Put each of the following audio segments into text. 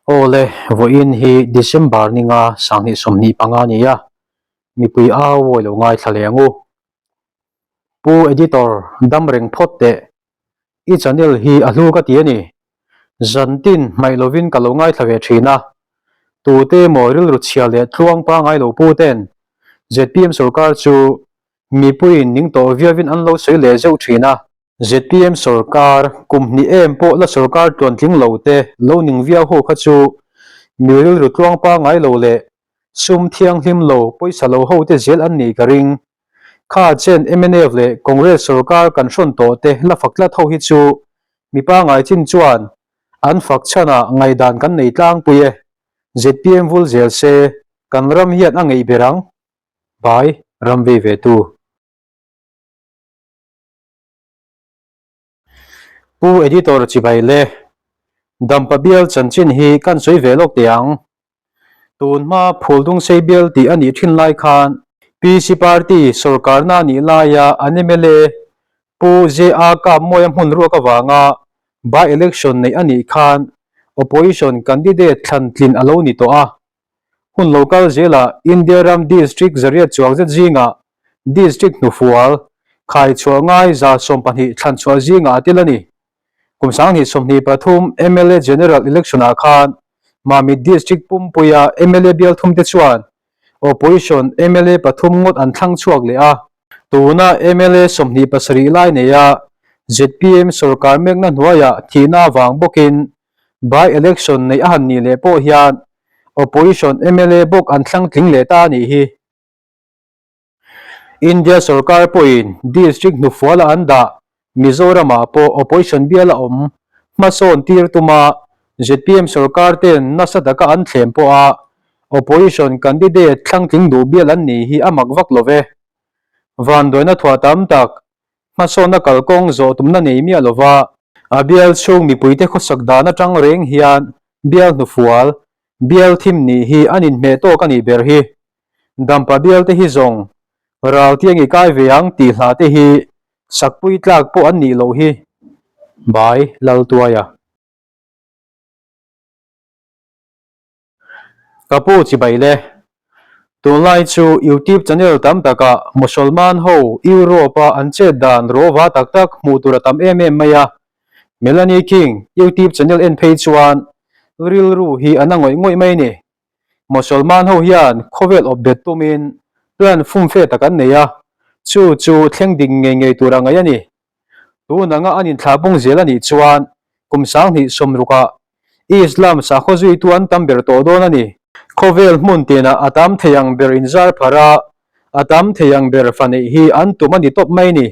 Aw le, vawiin hi December ninga 2025 a ni a, mipui au awi lo ngaithla leh ang u. Pu Editor, dam reng phawt teh. I channel hi a hlu ka ti a ni. Zantin hmaih lovin ka lo ngaithla ve thin a. Tute emaw rilru chhia leh tluang pangai lo pu ten zpm sorkar chu mipuiin ning tawh viauin an lo sawi leh zeuh thin a. Zpm sorkar kum hnih em pawh la sorkar tluantling lo te lo ning viau ho kha chu mi rilru tluang pangai lo leh sum thianghlim lo pawisa lo ho te zel an nih ka ring. Kha chen mnf leh Congress sorkar kan hrawn tawh te la fak tlat ho hi chu mi pangai chin chuan an fak chhanah ngaihdan kan nei tlangpui e. Zpm vul zel se kan ram hian a ngeih ber ang. Bai ram vei ve tu. Pu Editor chibai le Dampa bial chanchin hi kan sawi ve lawk teh ang. Tun hma Phuldung sei bial tih a nih thin lai khan PC Party sawrkarna a nih laia an mla Pu JA Kapmawia hmun ruak avanga by-election neih a nih khan Opposition candidate thlan tlin a lo ni tawh a. Hun lo kal zelah India ram district zariat chuang zet zingah District hnufual, khaichhuah ngai 120 thlanchhuah zingah a tel a ni. Kum 2023 mla General Election-ah khan Mamit District pumpuia mla bial thumte chuan Opposition mla pathum ngawt an thlang chhuak leh a. Tuna mla 27 lai neia zpm sorkar mekna hnuaiah thihna avang bawkin by-election neih a han nih leh pawh hian Opposition mla bawk an thlang tling leh ta a nih hi. India sorkar pawhin district hnufuala an dah Mizoramah pawh opposition bial a awm hmasawn tir tuma zpm sorkar ten nasa taka an thlem pawha opposition candidate thlangtling duh bial an nih hi a mak vak lo ve. Vanduaina thuah tam tak hmasawnna kalkawng zawh tumna nei miah lova a bial chhung mipuite khawsak dan atang reng hian bial hnufual, bial thim nih hi an inhmeh tawk a nih ber hi. Dampa bial te hi zawng ral tiang i kai ve ang tih hla te hi sakpui tlak pawh an nih loh hi. Bai Laltuaia. Ka pu chibai le. Tunlai chu YouTube channel tam takah Mosolman ho Europe a an chet dan rawva tak tak hmuh tur a tam em em mai a. Melanie King YouTube channel en phei chuan rilru hi a na ngawih ngawih mai ni. Mosolman ho hian khawvel awp bet tumin plan fumfe tak an nei a, chu chu thleng dik ngei ngei tur a ngaih a ni. Tun anga an inthlahpung zel a nih chuan kum 2060ah Islam sakhaw zuitu an tam ber tawh dawn a ni. Khawvel hmun tinah a tam thei ang ber inzar pharh a, a tam thei ang ber fa neih hi an tum a ni tawp mai ni.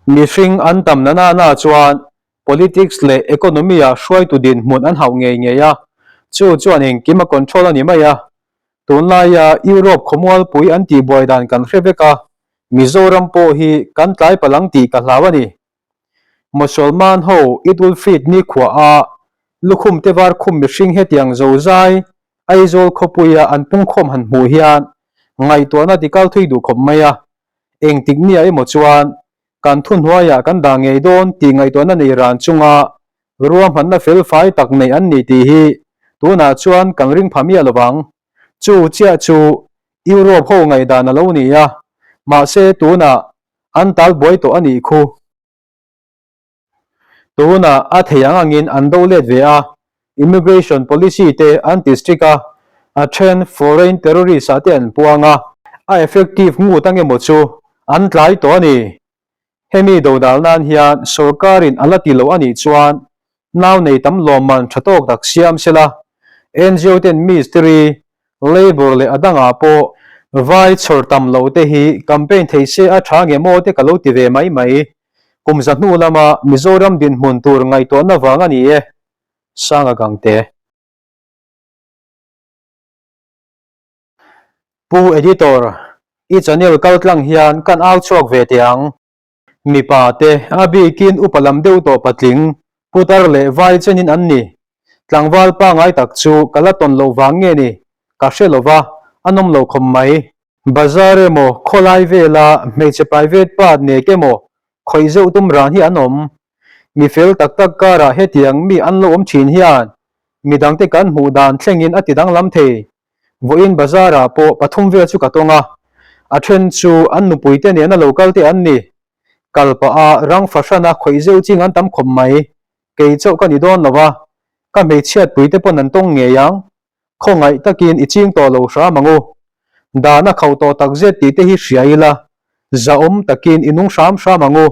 Mihring an tam na na na chuan politics leh economy ah hruaitu dinhmun an hauh ngei ngei a, chu chuan engkim a control a ni mai a. Tunlaia Europe khawmualpui an tihbuai dan kan hre vek a, Mizoram pawh hi kan tlai palh ang tih ka hlau a ni. Mosolman ho Eid ul Fitr nikhua a lukhum te var khum mihring hetiang zozai Aizawl khawpuia an pungkhawm han hmuh hian ngaihtuahna tikal thui duh khawp mai a. Engtik nia emaw chuan kan thuhnuaiah kan dah ngei dawn tih ngaihtuahna nei ran chunga ruahmanna felfai tak nei an ni tih hi tunah chuan kan ring pha miah lovang. Chu chiah chu Europe ho ngaihdan a lo ni a, mahse tunah an tal buai tawh a nih khu. Tunah a thei ang angin an do let ve a, immigration policy te an ti strict a, a then foreign terrorist ah te an puang a, a effective ngut ang emaw chu an tlai tawh a ni. Hemi dodal nan hian sorkarin a la ti lo a nih chuan nau nei tam lawmman tha tawk tak siam sela, NGO ten mistiri Labour leh a dangah pawh vai chhawr tam lo te hi campaign thei se a tha nge maw te ka lo ti ve mai mai. Kum za hnu lama Mizoram dinhmun tur ngaihtuahna vang a ni e. Sanga Gangte. Pu Editor, i channel kaltlang hian kan au chhuak ve teh ang. Mipa te, a bikin upa lam deuh tawh patling, putar leh vai chenin an ni. Tlangval pangai tak chu ka la tawn loh vang nge ni, ka hre lo va, a nawm lo khawp mai. Bazar emaw, khawlai vela hmeichhe private part nek emaw khawih zeuh tum ran hi an awm. Mi fel tak tak karah hetiang mi an lo awm thin hian midangte kan hmuh dan thlengin a ti danglam thei. Vawiin bazar-ah pawh pathum vel chu ka tawng a, a then chu an nupuite nena lo kal te an ni. Kal pah a rang fahrana khawih zeuh ching an tam khawp mai. Kei chauh ka ni dawn lo a, ka hmeichhiatpuite pawn an tawng ngei ang. Khawngaih takin i ching tawh lo hram ang u. Dan a khauh tawh takzet tih te hi hria ila, zahawm takin i nung hram hram ang u.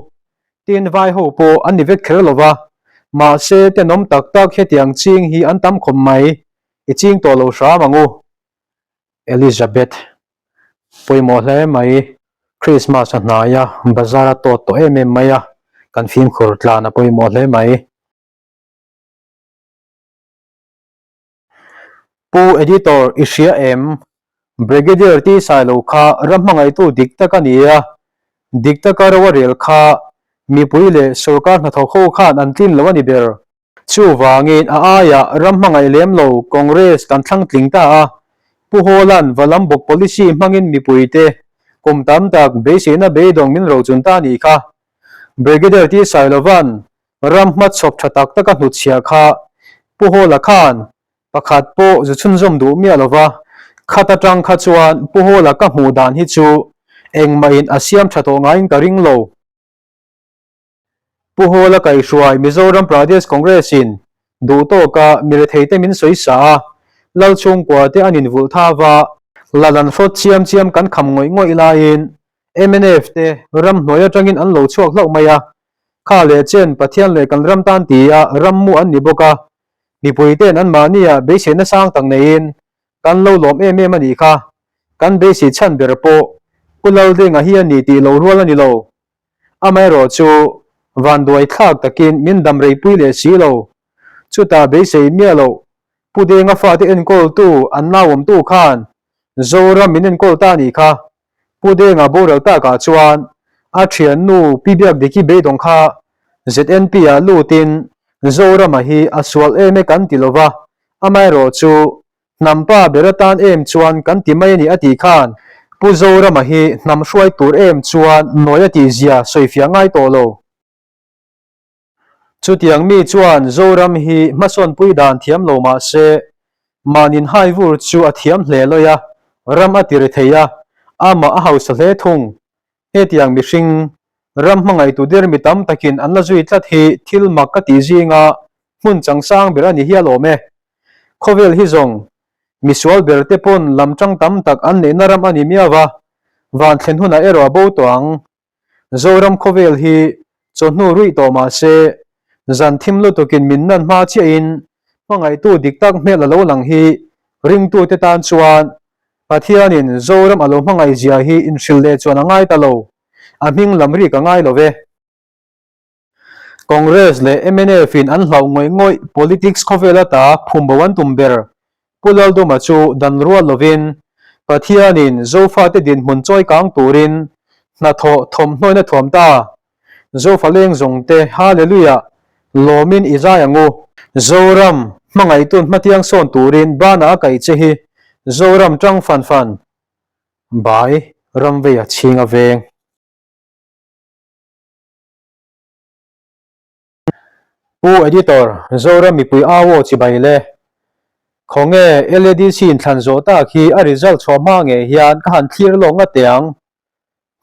Tin vai ho pawh an ni vek kher lo va, mahse tenawm tak tak hetiang ching hi an tam khawp mai, i ching tawh lo hram ang u. Elizabeth, Pawimawh hle mai, Christmas a hnai a, bazar a tawt tawh em em mai a, kan fimkhur tlan a pawimawh hle mai. Pu Editor, i hria em? Brigadier T Sailo kha ram hmangaihtu dik tak a ni a, dik taka ro a rel kha mipui leh sorkar hnathawk ho khan an tlin lo a ni ber. Chuvangin a aiah ram hmangaih lem lo Congress kan thlang tling ta a, Pu Hawla'n Valam bawk policy hmangin mipuite kum tam tak beiseina beidawng min rochun ta a nih kha. Brigadier T Sailova'n Ram hmachhawp tha tak taka hnutchhiah kha Pu Hawla khan pakhat pawh zu chhunzawm duh miah lo va, khat atang kha chuan Pu Hawla ka hmuh dan hi chu engmahin a siam tha tawh ngaiin ka ring lo. Pu Hawla kaihhruai Mizoram Pradesh Congress-in duh tawka miretheite min sawi sa a, Lal chhungkua te an invulh tha va, lal an hrawt chiam chiam kan kham ngawih ngawih laiin mnf te ramhnuai atangin an lo chhuak hlauh mai a, Kha leh chen Pathian leh kan ram tan ti a ram mu an ni bawk a, mipui ten anmahnia beiseina sang tak neiin kan lo lawm em em a nih kha. Kan beisei chhan ber pawh Pu Laldenga hi a ni tih lo rual a ni lo. Amaherawh chu vanduai thlak takin min dam reipui leh si lo. Chutah beisei miah loh Pu Denga fate enkawltu an nauawmtu khan Zoram min enkawl ta a nih kha. Pu Denga boral takah chuan a thiannu Pi Biakdiki beidawng kha ZNP ah lutin Zorama hi a sual em e kan ti lova, amaherawh chu hnam pa ber atan em chuan kan ti mai a ni a tih khan Pu Zorama hi hnam hruai tur em chuan nawi a tihzia sawifiah ngai tawh lo. Chutiang mi chuan Zoram hi hmasawnpui dan thiam lo mah se, mahnin hai vur chu a thiam hle lawi a, ram a ti ri thei a, amah a hausa hle thung. Hetiang mihring, ram hmangaihtu der mi tam takin an la zui tlat hi thil mak ka tih zinga hmun changsang ber a ni hial awm e. Khawvel hi zawng, misual ber te pawn lam tang tam tak an neihna ram a ni miau va, van thlen hunah erawh a bo tawh ang. Zoram khawvel hi chawhnu ruih tawh mah se, zan thim lutukin min nan hma chiahin hmangaihtu dik tak hmel a lo lang hi ringtute tan chuan Pathianin Zoram a lo hmangaih zia hi inhrilh leh chuan a ngai ta lo, a hming lam rik a ngai lo ve. Congress leh mnf in an hlauh ngawih ngawih politics khawvel ata phumbo an tum ber. Pu Lalduma chu dan rual lovin Pathianin Zofate dinhmun chawi kang turin hnathawh thawmhnawina thuam ta. Zofa leng zawng te Hallelujah lawmin i zai ang u. Zoram hmangaihtun hmatiang sawn turin banah a kaih che hi Zoram tang fan fan bai ramveia chhing a veng. Pu Editor, Zoram mipui au aw chibai le. Khawnge LADC inthlan zawh tak hi a result chhuah hma ngei hian ka han thlir lawk ngat teh ang.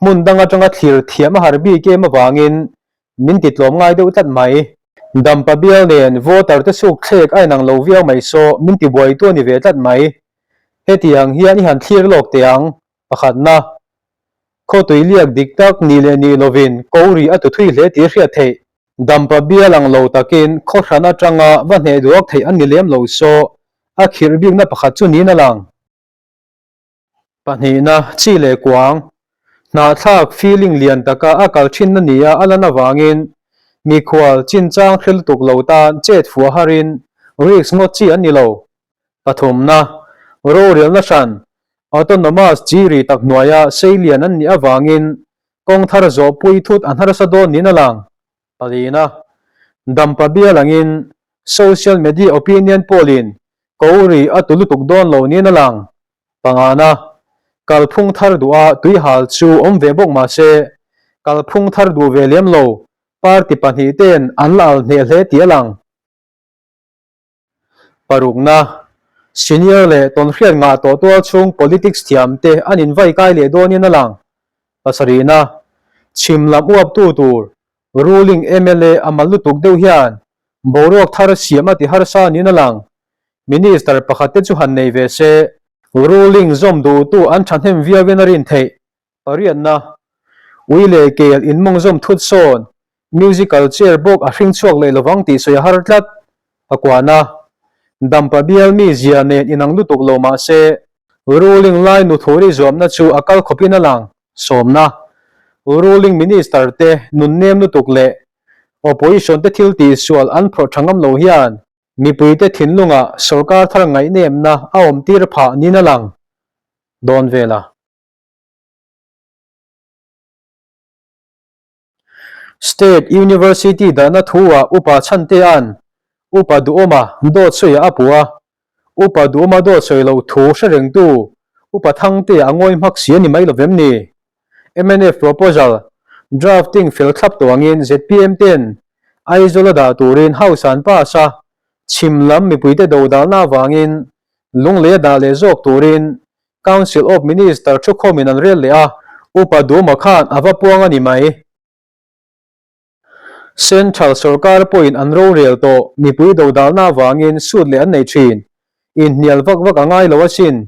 Hmun dang atanga thlir thiam a har bik em avangin min ti tlawm ngai deuh tlat mai. Dampa bial nen voter te suk thlek a inang lo viau mai saw min ti buaitu a ni ve tlat mai. Hetiang hian i han thlir lawk teh ang. Pakhatna, Khawtui liak dik tak ni leh ni lovin ko ri a tu thui hle tih hriat theih. Dampa bial ang lo takin khaw hran atanga va hneh duak theih an ni lem lo saw a khirh bikna pakhat chu niin a lang. Pahnihna, Chi leh kuang, Hnahthlak feeling lian taka a kal thinna nia a lan avangin mikhual chinchang hre lutuk lo tan chet fuah harin risk ngawt chi an ni lo. Pathumna, Rorelna hran, Autonomous chi ri tak hnuaia seilian an nih avangin kawng thar zawhpui thut an harsa dawn niin a lang. Palina, Dampa bial angin social media opinion poll-in ko ri a tu lutuk dawn lo niin a lang. Pangana, Kalphung thar duha tuihal chu awm ve bawk mahse, kalphung thar duh ve lem lo. Party pahnihten an la al hneh hle tih a lang. Parukna, Senior leh tawnhriat ngah tawh tual chhung politics thiamte an invai kai leh dawnin a lang. Pasarihna, Chhim lam uaptu tur ruling mla a mal lutuk deuh hian boruak thar siam a ti harsa niin a lang. Minister pakhat te chu han nei ve se, ruling zawm duhtu an thahnem viauin a rin theih. Pariatna, Ui leh kel inmawng zawm thut sawn, musical chair bawk a hring chhuak leh lovang tih sawi a har tlat. Pakuana, Dampa bial mi zia nen inang lutuk lo mah se, ruling lai nuthuri zuamna chu a kal khawpin a lang. Sawmna, Ruling minister te nun nem lutuk leh opposition te thil tihsual an phawrh tha ngam lo hian mipuite thinlungah sorkar thar ngaihnemna a awmtir phah niin a lang dawn vel a. State University dahna thu-ah Upa Chhantea'n Upa Duhawma dawt sawiah a puh a, Upa Duhawma dawt sawi loh thu hre rengtu Upa Thangtea a ngawi hmak si a ni mai lo vem ni? Mnf proposal drafting fel thlap tawh angin zpm ten Aizawl a dah turin House an pass a, chhim lam mipuite dodalna avangin Lunglei a dah leh zawk turin Council of Minister thukhawmin an rel leh a, Upa Duma khan a va puang a ni mai. Central sorkar pawhin an rorel tawh, mipui dodalna avangin suit leh an nei thin. Inhnial vak vak a ngai lo asin.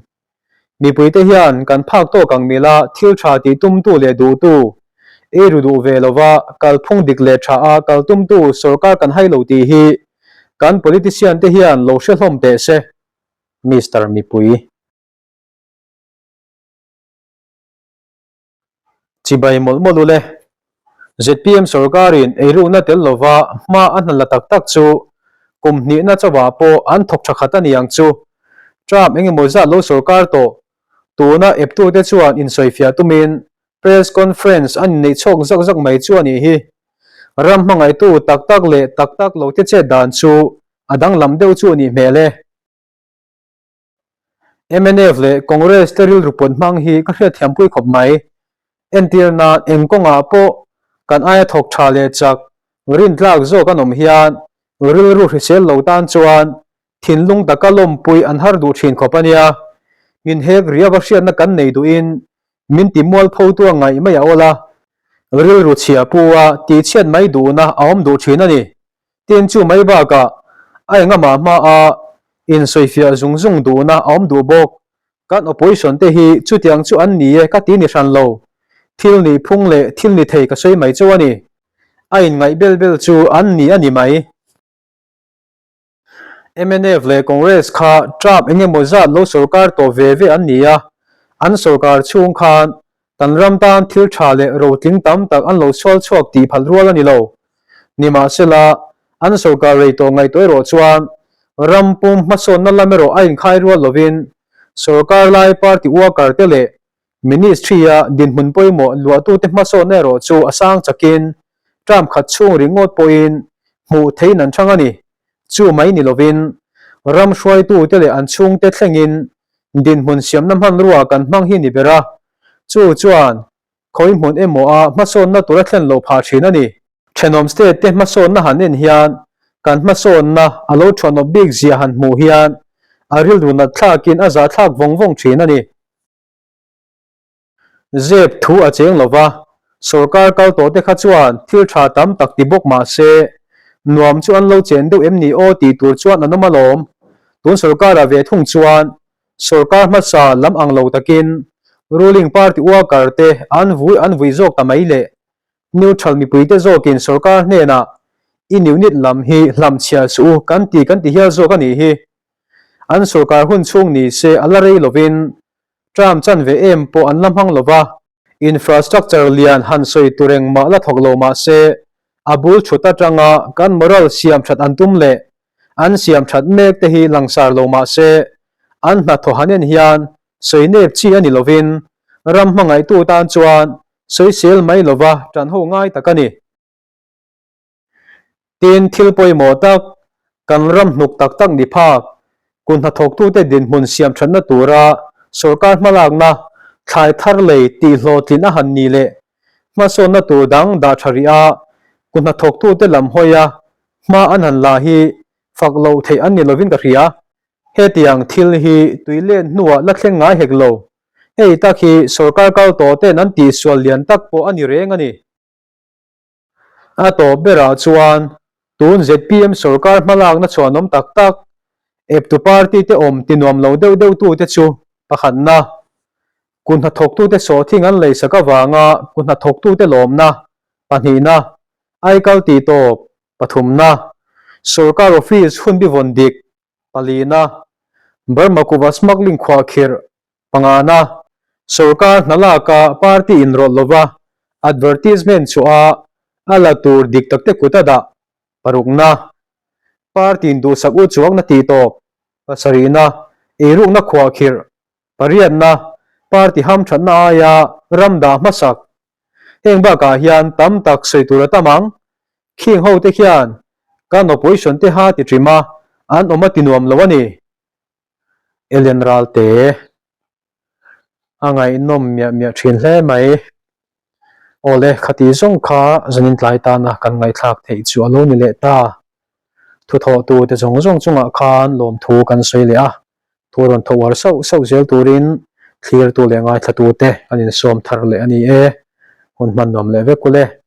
Mipuite hian kan phak tawk ang mila thil tha tih tumtu leh duhtu, ei ru duh ve lova kalphung dik leh tha a kal tumtu sorkar kan hai lo tih hi kan politician te hian lo hre hlawm teh se. Mister Mipui. Chibai mawlh mawlh u le. Zpm sorkarin eirukna tel lova hma a hna la tak tak chu kum hnihna chauhah pawh an thawk tha khat a ni ang chu. Term engemaw zat lo sorkar tawh tuna eptute chuan insawifiah tumin press conference an inneih chhawk zak zak mai chu a nih hi. Ram hmangaihtu tak tak leh tak tak lote chet dan chu a danglam deuh chu a nih hmel e. Mnf leh Congress te rilru pawt hmang hi ka hriatthiampui khawp mai. Entir nan eng kawngah pawh kan aia thawk tha leh chak rintlak zawk an awm hian rilru hrisel lo tan chuan thinlung taka lawmpui an har duh thin khawp a nia. Min hek riau a hriatna kan nei duhin min ti mualphotu a ngaih mai a awl a, rilru chhia pu a tihchhiat mai duhna a awm duh thin a ni. Tin chu mai bakah a engamah hmaa insawifiah zung zung duhna a awm duh bawk. Kan opposition te hi chutiang chu an ni e ka ti ni hran lo. Thil nih phung leh thil ni thei ka sawi mai chauh a ni. A inngaih bel bel chu an ni a ni mai. Mnf leh Congress kha term engemaw zat lo sorkar tawh ve ve an ni a, an sorkar chhung khan Kan ram tan thil tha leh rotling tam tak an lo sual chhuak tih phal rual a ni lo. Nimahsela, an sorkar rei tawh ngaihtuah erawh chuan ram pum hmasawnna lam erawh a inkhai rual lovin sorkar lai party worker te leh ministry-a dinhmun pawimawh luahtute hmasawnna erawh chu a sang chakin term khat chhung ringawt pawhin hmuh theihin an chhang a ni. Chu mai ni lovin ram hruaitute leh an chhungte thlengin dinhmun siamna hmanrua kan hmang hi ni ber a, chu chuan khawi hmun emaw a hmasawnna tur a thlen loh phah thin a ni. Thenawm state te hmasawnna han en hian kan hmasawnna a lo thuanawp bik zia han hmuh hian a rilru nat thlakin a zahthlak vawng vawng thin a ni. Zep thu a cheng lo va, sorkar kal tawh te kha chuan thil tha tam tak ti bawk mah se, nuam chu an lo chen deuh em ni aw tih tur chuan an awm alawm. Tun sorkarah ve thung chuan sorkar hmasa lam ang lo takin ruling party worker te an vui an vui zawk ta mai le. Neutral mipuite zawkin sorkar hnenah i unit lam hi hlamchhia suh u kan ti kan ti hial zawk a nih hi. An sorkar hun chhung ni se a la rei lovin Term chanve em pawh an la hmang lo va, infrastructure lian han sawi tur engmah la thawk lo mah se, a bul thut atanga kan moral siam that an tum leh an siam that mek te hi langsar lo mah se, an hnathawh han en hian sawi nep chi a ni lovin ram hmangaihtu tan chuan sawisel mai lova tan ho ngai tak a ni. Tin, thil pawimawh tak, kan ram hnuk tak tak ni phak, kut hnathawktute dinhmun siam thatna tura sorkar hmalakna thlai thar lei tih hlawhtlin a han ni leh hmasawnna tur dang dah tha rih a. Kuthnathawktute lam hawia hma an han la hi fak loh theih an ni lovin ka hria. Hetiang thil hi tui len hnuah la thleng ngai hek lo. Hei tak hi sorkar kal tawh ten an tihsual lian tak pawh a ni reng a ni. A tawp berah chuan tun zpm sorkar hmalakna chhuanawm tak tak, eptu party te awm ti nuam lo deuh deuh tute chu pakhatna, kuthnathawktute sawhthing an leisak avanga kuthnathawktute lawmna, pahnihna, aikal tih tawp, pathumna, sorkar office hun bivawn dik, palina, Burma kuva smuggling khuahkhirh, pangana, sorkar hna laka party inrawlh lova advertisement chhuah a la tur dik takte kut a dah, parukna, party induhsak u chuangna tih tawp, pasarihna, eirukna khuahkhirh, pariatna, party hamthatna aia ram dah hmasak. Heng bakah hian tam tak sawi tur a tam ang. Khing ho te khian kan opposition te ha ti trim a, an awm a ti nuam lo a ni. Ellen Ralte a ngaihnawm miah miah thin hle mai. Awle, khati zawng kha zanin tlai tana kan ngaihthlak theih chu a lo ni leh ta. Thuthawhtu te zawng zawng chungah khan lawmthu kan sawi leh a, Thu rawn tho uar sauh sauh zel turin thlirtu leh ngaithlatute an insawm thar leh a ni e. Hun hman nuam leh vek ule.